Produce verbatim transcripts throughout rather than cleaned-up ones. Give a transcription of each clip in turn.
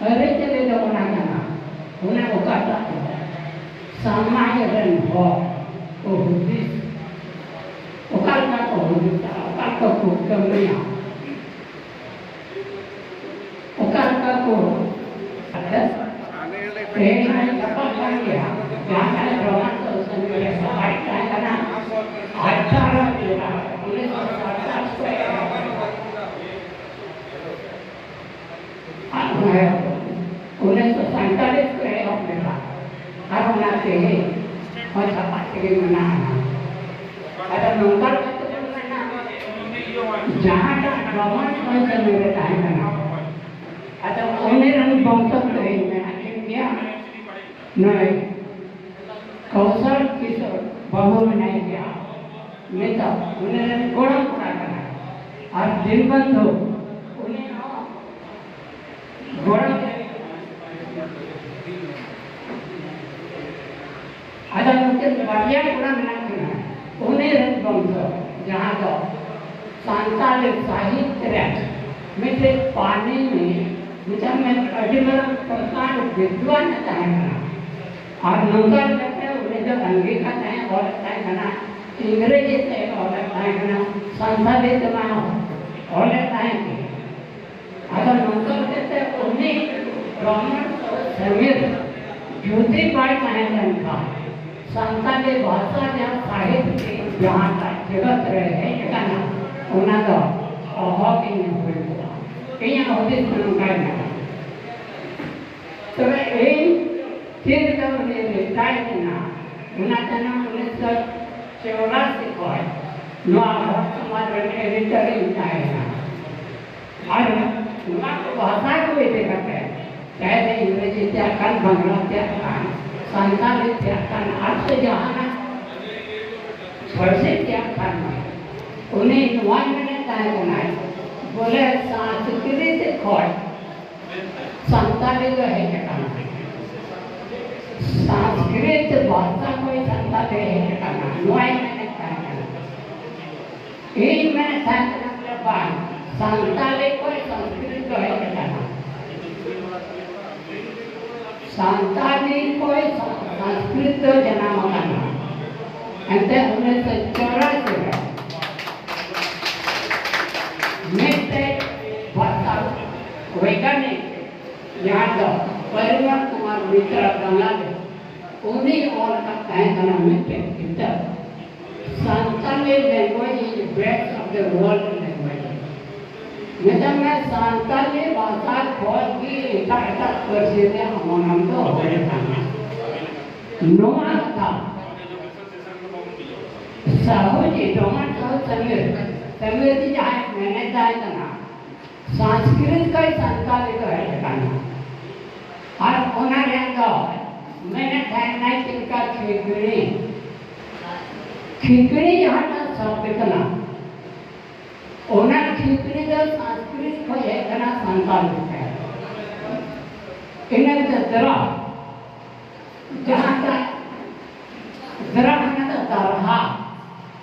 ᱟᱹᱨᱤᱪᱟᱹᱞᱤ ᱫᱚ ᱚᱱᱟ ᱠᱟᱱᱟ, ᱚᱱᱟ ᱚᱠᱟᱴᱟᱜ ᱫᱚ ᱥᱟᱢᱟᱡᱽ ᱨᱮᱱ ᱦᱚᱲ ᱠᱚ ᱦᱩᱫᱤᱥ, ᱚᱠᱟ ᱞᱮᱠᱟ ᱠᱚ ᱦᱩᱫᱤᱥᱟ, ᱚᱠᱟ ᱞᱮᱠᱟ ᱠᱚ ᱠᱟᱹᱢᱤᱭᱟ, ᱚᱠᱟ ᱞᱮᱠᱟ ᱠᱚ ᱛᱮᱦᱮᱧ ᱦᱚᱸ ᱪᱷᱟᱯᱟᱜ ᱠᱟᱱ ᱜᱮᱭᱟ, ᱡᱟᱦᱟᱸ ᱠᱟᱱᱟ ᱰᱨᱟᱢᱟ ᱥᱳᱥᱟᱞ ᱢᱤᱰᱤᱭᱟ ᱥᱟᱯᱷᱟᱭ ᱛᱟᱦᱮᱸ ᱠᱟᱱᱟ, ᱟᱴᱷᱟᱨᱚ ᱡᱩᱞᱟᱭ ᱩᱱᱤᱥᱥᱚ ᱥᱟᱛᱟᱥ ᱠᱷᱚᱱ ᱮᱦᱚᱵ ᱟᱨ ᱚᱱᱟ ᱩᱱᱤᱥᱥᱚ ᱥᱟᱭᱛᱟᱞᱤᱥ ᱠᱚ ᱮᱦᱚᱵ ᱞᱮᱫᱟ᱾ ᱟᱨ ᱚᱱᱟ ᱛᱮᱦᱮᱧ ᱦᱚᱸ ᱪᱷᱟᱯᱟ ᱛᱮᱜᱮ ᱢᱮᱱᱟᱜᱼᱟ᱾ ᱟᱫᱚ ᱱᱚᱝᱠᱟ ᱞᱮᱠᱟᱛᱮ ᱵᱚᱱ ᱢᱮᱱᱟ, ᱡᱟᱦᱟᱸᱴᱟᱜ ᱰᱨᱟᱢᱟ ᱥᱳᱥᱟᱞ ᱢᱤᱰᱤᱭᱟ ᱛᱟᱦᱮᱸ ᱠᱟᱱᱟ, ᱟᱫᱚ ᱩᱱᱤ ᱨᱮᱱ ᱵᱚᱝᱥᱚ ᱛᱮᱦᱮᱧ ᱢᱮᱱᱟᱜ ᱠᱤᱱ ᱜᱮᱭᱟ᱾ ᱱᱩᱭ ᱠᱚᱣᱥᱚᱞ ᱠᱤᱥᱳᱨ ᱵᱟᱹᱵᱩ ᱢᱮᱱᱟᱭ ᱜᱮᱭᱟ, ᱱᱤᱛᱚᱜ ᱩᱱᱤ ᱨᱮᱱ ᱜᱚᱲᱚᱢ ᱠᱚᱲᱟ ᱠᱟᱱᱟᱭ᱾ ᱟᱨ ᱫᱤᱱᱵᱚᱱᱫᱷᱩ, ᱩᱱᱤ ᱦᱚᱸ ᱜᱚᱲᱚᱢ ᱨᱮᱱ ᱠᱟᱱᱟᱭ᱾ ᱟᱫᱚ ᱱᱩᱠᱤᱱ ᱵᱟᱨᱭᱟ ᱠᱚᱲᱟ ᱢᱮᱱᱟᱜ ᱠᱤᱱᱟ, ᱩᱱᱤ ᱨᱮᱱ ᱵᱚᱝᱥᱚ, ᱡᱟᱦᱟᱸ ᱫᱚ ᱥᱟᱱᱛᱟᱲᱤ ᱥᱟᱦᱤᱛ ᱨᱮ ᱢᱤᱫᱴᱮᱡ ᱯᱟᱱᱤᱱᱤ, ᱢᱤᱫᱴᱟᱝ ᱢᱮᱱ ᱟᱹᱰᱤ ᱢᱟᱨᱟᱝ ᱯᱨᱚᱠᱟᱨ ᱵᱤᱫᱽᱣᱟᱱ ᱮ ᱛᱟᱦᱮᱸ ᱠᱟᱱᱟ᱾ ᱟᱨ ᱱᱚᱝᱠᱟ ᱞᱮᱠᱟᱛᱮ ᱩᱱᱤ ᱫᱚ ᱟᱝᱜᱤᱠᱟ ᱛᱮ ᱚᱞᱮᱫ ᱛᱟᱦᱮᱸ ᱠᱟᱱᱟ, ᱤᱝᱨᱮᱡᱤ ᱛᱮ ᱚᱞᱮᱫ ᱛᱟᱦᱮᱸ ᱠᱟᱱᱟ, ᱥᱟᱱᱛᱟᱲᱤ ᱛᱮᱢᱟ ᱚᱞᱮᱫ ᱛᱟᱦᱮᱸ ᱠᱟᱱᱟ᱾ ᱟᱫᱚ ᱱᱚᱝᱠᱟ ᱞᱮᱠᱟᱛᱮ ᱩᱱᱤ ᱵᱨᱟᱦᱢᱚᱬ ᱥᱚᱢᱤᱨ ᱡᱩᱫᱤ ᱵᱟᱭ ᱛᱟᱦᱮᱸ ᱞᱮᱱᱠᱷᱟᱱ ᱥᱟᱱᱛᱟᱲᱤ ᱵᱷᱟᱥᱟ ᱨᱮᱭᱟᱜ ᱥᱟᱦᱤᱛ ᱡᱟᱦᱟᱸᱴᱟᱜ ᱡᱮᱜᱚᱛ ᱨᱮ ᱦᱮᱡ ᱟᱠᱟᱱᱟ, ᱚᱱᱟ ᱫᱚ ᱚᱦᱚ ᱜᱮ ᱦᱩᱭ ᱠᱚᱜᱼᱟ᱾ ᱤᱧᱟᱹᱜ ᱦᱩᱫᱤᱥ ᱫᱚ ᱱᱚᱝᱠᱟᱭ ᱢᱮᱱᱟ᱾ ᱛᱚᱵᱮ ᱤᱧ ᱪᱮᱫ ᱞᱮᱠᱟ ᱩᱱᱤ ᱨᱮᱴᱟᱭ ᱮᱱᱟ, ᱚᱱᱟ ᱛᱟᱭᱱᱚᱢ ᱩᱱᱤᱥᱥᱚ ᱪᱚᱣᱨᱟᱥᱤ ᱠᱷᱚᱱ ᱱᱚᱣᱟ ᱦᱚᱲ ᱥᱚᱢᱟᱡᱽ ᱨᱮᱱ ᱮᱰᱤᱴᱚᱨ ᱤᱧ ᱛᱟᱦᱮᱸ ᱠᱟᱱᱟ᱾ ᱟᱨ ᱱᱚᱣᱟ ᱠᱚ ᱵᱷᱟᱥᱟ ᱠᱚ ᱤᱫᱤ ᱠᱟᱛᱮ, ᱪᱟᱦᱮ ᱫᱚ ᱤᱝᱨᱮᱡᱤ ᱛᱮᱭᱟᱜ ᱠᱟᱱ, ᱵᱟᱝᱞᱟ ᱛᱮᱭᱟᱜ ᱠᱟᱱ, ᱥᱟᱱᱛᱟᱲᱤ ᱛᱮᱭᱟᱜ ᱠᱟᱱ, ᱟᱨ ᱥᱮ ᱡᱟᱦᱟᱱᱟᱜ ᱯᱟᱹᱨᱥᱤ ᱛᱮᱭᱟᱜ ᱠᱟᱱ, ᱩᱱᱤ ᱱᱚᱣᱟᱭ ᱢᱮᱱᱮᱫ ᱛᱟᱦᱮᱸ ᱠᱟᱱᱟᱭ, ᱵᱚᱞᱮ ᱥᱚᱝᱥᱠᱨᱤᱛ ᱠᱷᱚᱱ ᱥᱟᱱᱛᱟᱲᱤ ᱫᱚ ᱦᱮᱡ ᱟᱠᱟᱱᱟ, ᱥᱚᱝᱥᱠᱨᱤᱛ ᱵᱷᱟᱥᱟ ᱠᱷᱚᱱ ᱥᱟᱱᱛᱟᱲᱤ ᱦᱮᱡ ᱟᱠᱟᱱᱟ, ᱱᱚᱣᱟᱭ ᱢᱮᱱᱮᱫ ᱛᱟᱦᱮᱸ ᱠᱟᱱᱟ᱾ ᱤᱧ ᱢᱮᱱᱮᱫ ᱛᱟᱦᱮᱸ ᱠᱟᱱᱟ ᱵᱚᱞᱮ ᱵᱟᱝ, ᱥᱟᱱᱛᱟᱲᱤ ᱠᱷᱚᱱ ᱥᱚᱝᱥᱠᱨᱤᱛ ᱫᱚ ᱦᱮᱡ ᱟᱠᱟᱱᱟ᱾ ᱥᱟᱱᱛᱟᱲᱤ ᱠᱷᱚᱱ ᱥᱟ- ᱥᱚᱝᱥᱠᱨᱤᱛ ᱫᱚ ᱡᱟᱱᱟᱢ ᱟᱠᱟᱱᱟ᱾ ᱮᱱᱛᱮ ᱩᱱᱤᱥᱥᱚ ᱪᱚᱣᱨᱟᱥᱤ ᱨᱮ ᱢᱤᱫᱴᱮᱡ ᱵᱷᱟᱥᱟ ᱵᱳᱭᱜᱟᱱᱤᱠ, ᱡᱟᱦᱟᱸ ᱫᱚ ᱯᱚᱨᱤᱢᱚᱞ ᱠᱩᱢᱟᱨ ᱢᱤᱛᱨᱟ ᱵᱟᱝᱞᱟᱫᱮᱥ, ᱩᱱᱤ ᱚᱞ ᱟᱠᱟᱫ ᱛᱟᱦᱮᱸ ᱠᱟᱱᱟ ᱢᱤᱫᱴᱮᱡ ᱠᱤᱛᱟᱹᱵ, Santali language is best of the world language. ᱢᱮᱛᱟᱜ ᱢᱮ, ᱥᱟᱱᱛᱟᱞᱤ ᱵᱷᱟᱥᱟ ᱠᱷᱚᱱ ᱜᱮ ᱮᱴᱟᱜ ᱮᱴᱟᱜ ᱯᱟᱹᱨᱥᱤ ᱨᱮᱭᱟᱜ ᱚᱢᱚᱱᱟᱱ ᱫᱚ ᱦᱩᱭ ᱟᱠᱟᱱᱟ᱾ ᱱᱚᱣᱟ ᱠᱟᱛᱷᱟ ᱥᱟᱦᱩ ᱡᱤ, ᱰᱚᱢᱟᱱ ᱥᱟᱦᱩ ᱥᱟᱢᱤᱨ, ᱥᱟᱢᱤᱨ ᱡᱤ ᱡᱟᱦᱟᱸᱭ ᱢᱮᱱᱮᱫ ᱛᱟᱦᱮᱸ ᱠᱟᱱᱟ, ᱥᱚᱝᱥᱠᱨᱤᱛ ᱠᱷᱚᱱ ᱥᱟᱱᱛᱟᱞᱤ ᱫᱚ ᱦᱮᱡ ᱟᱠᱟᱱᱟ᱾ ᱟᱨ ᱚᱱᱟ ᱨᱮᱭᱟᱜ ᱫᱚ ᱢᱮᱱᱮᱫ ᱛᱟᱦᱮᱱᱟᱭ ᱪᱮᱫ ᱞᱮᱠᱟ ᱠᱷᱤᱠᱲᱤ, ᱠᱷᱤᱠᱲᱤ ᱡᱟᱦᱟᱸᱴᱟᱜ ᱥᱚᱵᱫ ᱠᱟᱱᱟ, ᱚᱱᱟ ᱠᱷᱤᱠᱲᱤ ᱫᱚ ᱥᱚᱝᱥᱠᱨᱤᱛ ᱠᱷᱚᱱ ᱦᱮᱡ ᱟᱠᱟᱱᱟ ᱥᱟᱱᱛᱟᱞᱤ ᱛᱮ᱾ ᱤᱱᱟᱹ ᱠᱟᱛᱮ ᱫᱨᱟ, ᱡᱟᱦᱟᱸᱴᱟᱜ ᱫᱨᱟ ᱚᱱᱟ ᱫᱚ ᱫᱟᱨᱦᱟ,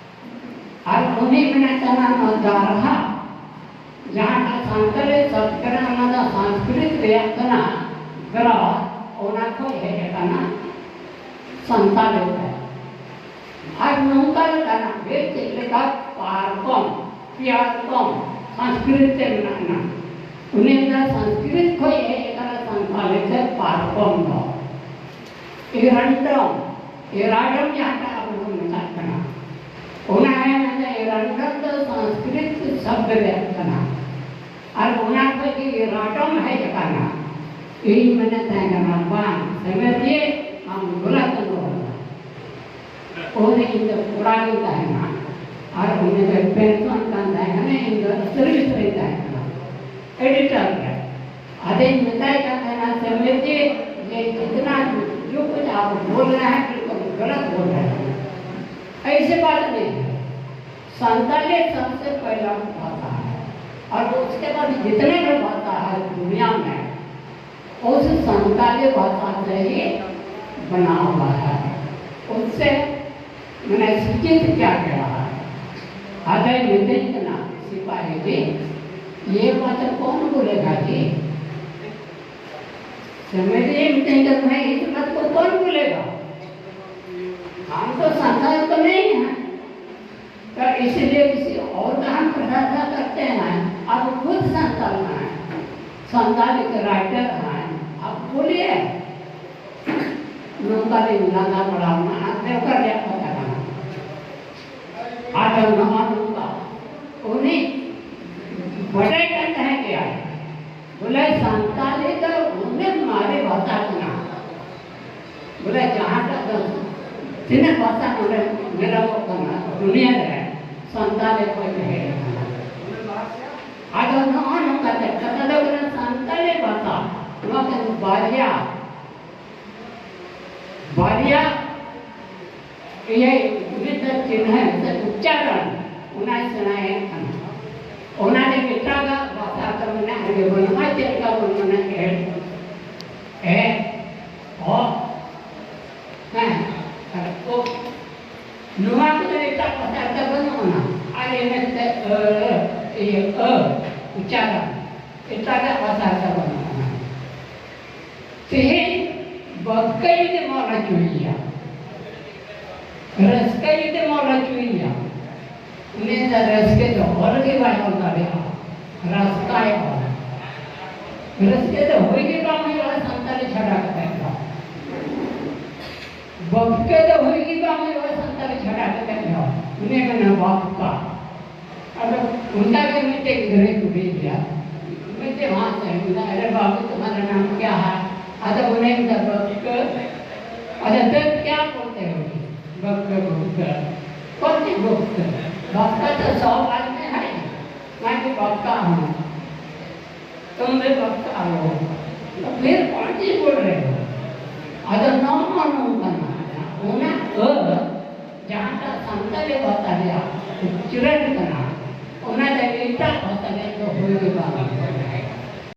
ᱟᱨ ᱩᱱᱤ ᱢᱮᱱᱮᱫ ᱠᱟᱱᱟ ᱱᱚᱣᱟ ᱫᱟᱨᱦᱟ, ᱡᱟᱦᱟᱸᱴᱟᱜ ᱥᱟᱱᱛᱟᱲᱤ ᱥᱚᱵᱫ ᱠᱟᱱᱟ, ᱚᱱᱟ ᱫᱚ ᱥᱚᱝᱥᱠᱨᱤᱛ ᱨᱮᱭᱟᱜ ᱠᱟᱱᱟ, ᱜᱨᱚᱦ, ᱚᱱᱟ ᱠᱷᱚᱱ ᱦᱮᱡ ᱟᱠᱟᱱᱟ ᱥᱟᱱᱛᱟᱲᱤ ᱛᱮ᱾ ᱟᱨ ᱱᱚᱝᱠᱟ ᱞᱮᱠᱟᱱᱟᱜ ᱜᱮ ᱪᱮᱫ ᱞᱮᱠᱟ ᱯᱟᱨᱠᱚᱢ, ᱯᱮᱭᱟᱨᱠᱚᱢ, ᱥᱚᱝᱥᱠᱨᱤᱛ ᱛᱮ ᱢᱮᱱᱟᱜᱼᱟ᱾ ᱩᱱᱤ ᱫᱚ ᱥᱚᱝᱥᱠᱨᱤᱛ ᱠᱷᱚᱱ ᱦᱮᱡ ᱟᱠᱟᱱᱟ ᱥᱟᱱᱛᱟᱲᱤ ᱛᱮ ᱯᱟᱨᱠᱚᱢ ᱫᱚ᱾ ᱮᱨᱟᱱᱰᱚᱢ, ᱮᱨᱟᱰᱚᱢ ᱡᱟᱦᱟᱸᱴᱟᱜ ᱟᱵᱚ ᱵᱚᱱ ᱢᱮᱛᱟᱜ ᱠᱟᱱᱟ, ᱚᱱᱟ ᱦᱚᱸ ᱢᱮᱱᱫᱟ ᱮᱨᱟᱱᱰᱚᱢ ᱫᱚ ᱥᱚᱝᱥᱠᱨᱤᱛ ᱥᱚᱵᱫ ᱨᱮᱭᱟᱜ ᱠᱟᱱᱟ᱾ ᱟᱨ ᱚᱱᱟ ᱠᱷᱚᱱ ᱜᱮ ᱮᱨᱟᱰᱚᱢ ᱦᱮᱡ ᱟᱠᱟᱱᱟ᱾ ᱤᱧ ᱢᱮᱱᱮᱫ ᱛᱟᱦᱮᱸ ᱠᱟᱱᱟ, ᱵᱟᱝ, ᱥᱮᱢᱮᱨ ᱡᱤ, ᱟᱢ ᱜᱚᱞᱟᱛ ᱮᱢ ᱨᱚᱲ ᱮᱫᱟ᱾ ᱩᱱᱨᱮ ᱤᱧ ᱫᱚ ᱠᱚᱲᱟ ᱜᱤᱧ ᱛᱟᱦᱮᱱᱟ᱾ ᱟᱨ ᱩᱱᱤ ᱫᱚ ᱯᱮᱱᱥᱚᱱ ᱠᱟᱱ ᱛᱟᱦᱮᱸ ᱠᱟᱱᱟ, ᱤᱧ ᱫᱚ ᱥᱟᱨᱵᱷᱤᱥ ᱨᱮᱧ ᱛᱟᱦᱮᱸ ᱠᱟᱱᱟ, ᱮᱰᱤᱴᱚᱨ ᱨᱮ᱾ ᱟᱫᱚᱧ ᱢᱮᱛᱟᱭ ᱠᱟᱱ ᱛᱟᱦᱮᱱᱟ, "ᱥᱮᱢᱮᱨ ᱡᱤ, ये जितना जो कुछ आप बोल रहे हैं, बिल्कुल गलत बोल रहे हैं। ऐसे बात नहीं है। संताली सबसे पहला भाषा है और उसके बाद जितने भी भाषा है दुनिया में, उस संताली भाषा से ही बना हुआ है, उससे मैंने सूचित किया गया है।" अजय मिथिल के नाम सिपाही जी, ये बात कौन बोलेगा जी? तो मेरे ये मिटेंगे तो मैं इस बात को कौन बोलेगा? हम तो संतान तो नहीं है, तो इसलिए किसी और का हम प्रशंसा करते हैं। अब खुद संतान है, संतान के राइटर हैं, आप बोलिए। नौकरी लगा पड़ा होना, आप देवकर जब पता करना। आज हम नौकरी उन्हें बड़े करते हैं क्या? ᱵᱚᱞᱮ, ᱥᱟᱱᱛᱟᱲᱤ ᱫᱚ ᱩᱱᱟᱹᱜ ᱢᱟᱨᱮ ᱵᱷᱟᱥᱟ ᱠᱟᱱᱟ᱾ ᱵᱚᱞᱮ, ᱡᱟᱦᱟᱸᱴᱟᱜ ᱫᱚ ᱛᱤᱱᱟᱹᱜ ᱵᱷᱟᱥᱟ ᱱᱚᱰᱮ ᱧᱮᱞᱚᱜᱚᱜ ᱠᱟᱱᱟ ᱫᱩᱱᱤᱭᱟᱹ ᱨᱮ, ᱥᱟᱱᱛᱟᱲᱤ ᱠᱷᱚᱱ ᱦᱮᱡ ᱟᱠᱟᱱᱟ᱾ ᱟᱫᱚ ᱱᱚᱜᱼᱚ ᱱᱚᱝᱠᱟ ᱛᱮ ᱠᱟᱛᱷᱟ ᱫᱚ ᱠᱟᱱᱟ, ᱥᱟᱱᱛᱟᱲᱤ ᱵᱷᱟᱥᱟ ᱱᱚᱣᱟ ᱠᱟᱱᱟ ᱵᱟᱨᱭᱟ, ᱵᱟᱨᱭᱟ ᱤᱭᱟᱹ ᱩᱱᱤ ᱫᱚ ᱪᱤᱱᱦᱟᱹ ᱥᱮ ᱩᱪᱪᱟᱨᱚᱱ, ᱚᱱᱟᱭ ᱥᱮᱬᱟᱭᱮᱫ ᱠᱟᱱᱟ᱾ ᱚᱱᱟ ᱫᱚ ᱮᱴᱟᱜᱟᱜ ᱵᱷᱟᱥᱟ ᱫᱚ ᱢᱮᱱᱟᱜ ᱜᱮ ᱵᱟᱹᱱᱩᱜᱼᱟ, ᱪᱮᱫ ᱞᱮᱠᱟ ᱵᱚᱱ ᱢᱮᱱᱟ ᱮ, ᱮ, ᱚ, ᱦᱮᱸ, ᱟᱨ ᱳ᱾ ᱱᱚᱣᱟ ᱠᱚᱫᱚ ᱮᱴᱟᱜ ᱵᱷᱟᱥᱟ ᱨᱮᱫᱚ ᱵᱟᱹᱱᱩᱜ ᱟᱱᱟ᱾ ᱟᱨ ᱤᱱᱟᱹ ᱠᱟᱛᱮ ᱟᱹ, ᱤᱭᱟᱹ, ᱟᱹ, ᱩᱪᱪᱟᱨᱚᱱ ᱮᱴᱟᱜᱟᱜ ᱵᱷᱟᱥᱟ ᱨᱮᱫᱚ ᱵᱟᱹᱱᱩᱜ ᱟᱱᱟ᱾ ᱛᱮᱦᱮᱧ ᱵᱟᱯᱠᱟᱹ ᱡᱩᱫᱤᱢ ᱚᱞ ᱦᱚᱪᱚᱭᱮᱭᱟ, ᱨᱟᱹᱥᱠᱟᱹ ᱡᱩᱫᱤᱢ ᱚᱞ ᱦᱚᱪᱚᱭᱮᱭᱟ, ᱩᱱᱤ ᱫᱚ ᱨᱟᱹᱥᱠᱟᱹ ᱫᱚ ᱚᱞ ᱜᱮ ᱵᱟᱭ ᱚᱞ ᱫᱟᱲᱮᱭᱟᱜᱼᱟ, ᱨᱟᱥᱛᱟᱭ ᱚᱞᱟ᱾ ᱨᱟᱹᱥᱠᱟᱹ ᱫᱚ ᱦᱩᱭ ᱜᱮ ᱵᱟᱝ ᱦᱩᱭᱩᱜᱼᱟ ᱥᱟᱱᱛᱟᱲᱤ ᱪᱷᱟᱰᱟ ᱠᱟᱛᱮ ᱫᱚ᱾ ᱵᱟᱯᱠᱟᱹ ᱫᱚ ᱦᱩᱭ ᱜᱮ ᱵᱟᱝ ᱦᱩᱭᱩᱜᱼᱟ ᱥᱟᱱᱛᱟᱲᱤ ᱪᱷᱟᱰᱟ ᱠᱟᱛᱮ ᱫᱚ᱾ ᱩᱱᱤ ᱢᱮᱱᱟ ᱵᱟᱯᱠᱟ᱾ ᱟᱫᱚ ᱚᱱᱠᱟ ᱜᱮ ᱢᱤᱫᱴᱮᱡ ᱜᱤᱫᱽᱨᱟᱹᱭ ᱠᱩᱞᱤᱭᱮᱭᱟ, ᱢᱤᱫᱴᱮᱡ ᱢᱟᱥᱴᱟᱨ ᱢᱮᱱᱫᱟ, "ᱟᱨᱮ ᱵᱟᱹᱵᱩ, ᱛᱩᱢᱦᱟᱨᱟ ᱱᱟᱢ ᱠᱭᱟ ᱦᱟᱭ?" ᱟᱫᱚ ᱩᱱᱤ ᱢᱮᱱᱫᱟ, "ᱵᱟᱯᱠᱟᱹ, ᱟᱪᱪᱷᱟ, ᱫᱟᱹᱫ ᱠᱭᱟ ᱵᱚᱞᱛᱮ ᱦᱳ?" ᱵᱟᱯᱠᱟᱹ, ᱵᱟᱯᱠᱟᱹ᱾ ᱠᱚᱱ ᱥᱤ ᱵᱟᱯᱠᱟᱹ? ᱵᱟᱯᱠᱟ ᱛᱚ ᱥᱚᱵ ᱟᱫᱢᱤ ᱦᱟᱭ, ᱢᱟᱱᱮ ᱵᱟᱯᱠᱟ ᱦᱚᱸ᱾ ᱛᱩᱢ ᱵᱷᱤ ᱵᱟᱯᱠᱟ ᱦᱳ, ᱛᱚ ᱯᱷᱤᱨ ᱠᱚᱱ ᱥᱤ ᱵᱚᱞ ᱨᱮ ᱦᱳ? ᱟᱫᱚ ᱱᱚᱜᱼᱚ ᱱᱚᱝᱠᱟᱱᱟᱜ ᱚᱱᱟ ᱟᱹ ᱡᱟᱦᱟᱸᱴᱟᱜ ᱥᱟᱱᱛᱟᱲᱤ ᱵᱷᱟᱥᱟ ᱨᱮᱭᱟᱜ ᱩᱪᱪᱟᱨᱚᱱ ᱠᱟᱱᱟ,